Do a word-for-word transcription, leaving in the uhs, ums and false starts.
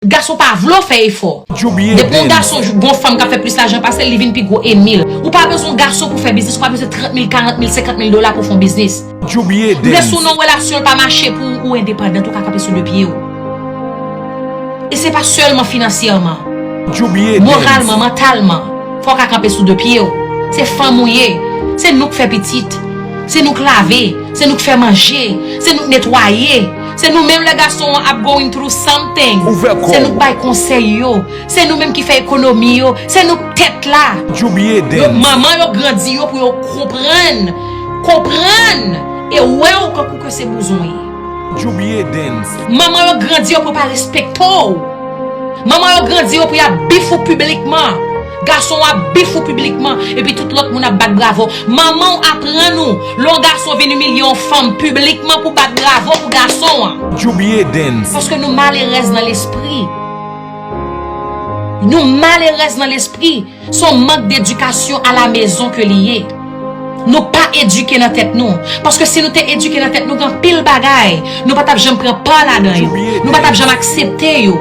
Gason pa vle w fè efò. Depi yon gason gon fanm k ap fè plis lajan pase l, li vin pi gwo enmi l. Ou pa bezwen yon gason pou fè biznis, ou pa bezwen trant mil, karant mil, senkant mil dola pou fè yon biznis. Lè sou nan relasyon l pa mache pou ou endepandant, ou ka kanpe sou de pye w. E se pa sèlman finansyèman. Moralman, mantalman, fò w ka kanpe sou de pye w. Se fanm ou ye. Se nou k fè pitit. Se nou k lave. Se nou k fè manje. Se nou k netwaye. Se nou menm lè gason an ap going through something. Se nou k bay konsèy yo. Se nou menm ki fè ekonomi yo. Se nou k tèt la. Manman yo grandi yo pou yo konprann. Konprann. E wè w kankou ke se bouzon w ye. Manman yo grandi yo pou yo pa respekte w. Manman yo grandi yo pou y ap bif ou piblikman. Gason w ap bif ou piblikman. Epi tout lòt moun ap bat bravo. Manman w aprann ou, lè yon gason vin imilye yon fanm piblikman pou bat bravo pou gason an. Paske nou malerèz nan lespri. Nou malerèz nan lespri. Se yon mank dedikasyon alamezon ke li ye. Nou pa edike nan tèt nou. Paske si nou te edike nan tèt nou, gen anpil bagay nou pa t ap janm pran pa ladan yo. Nou pa t ap janm aksepte yo.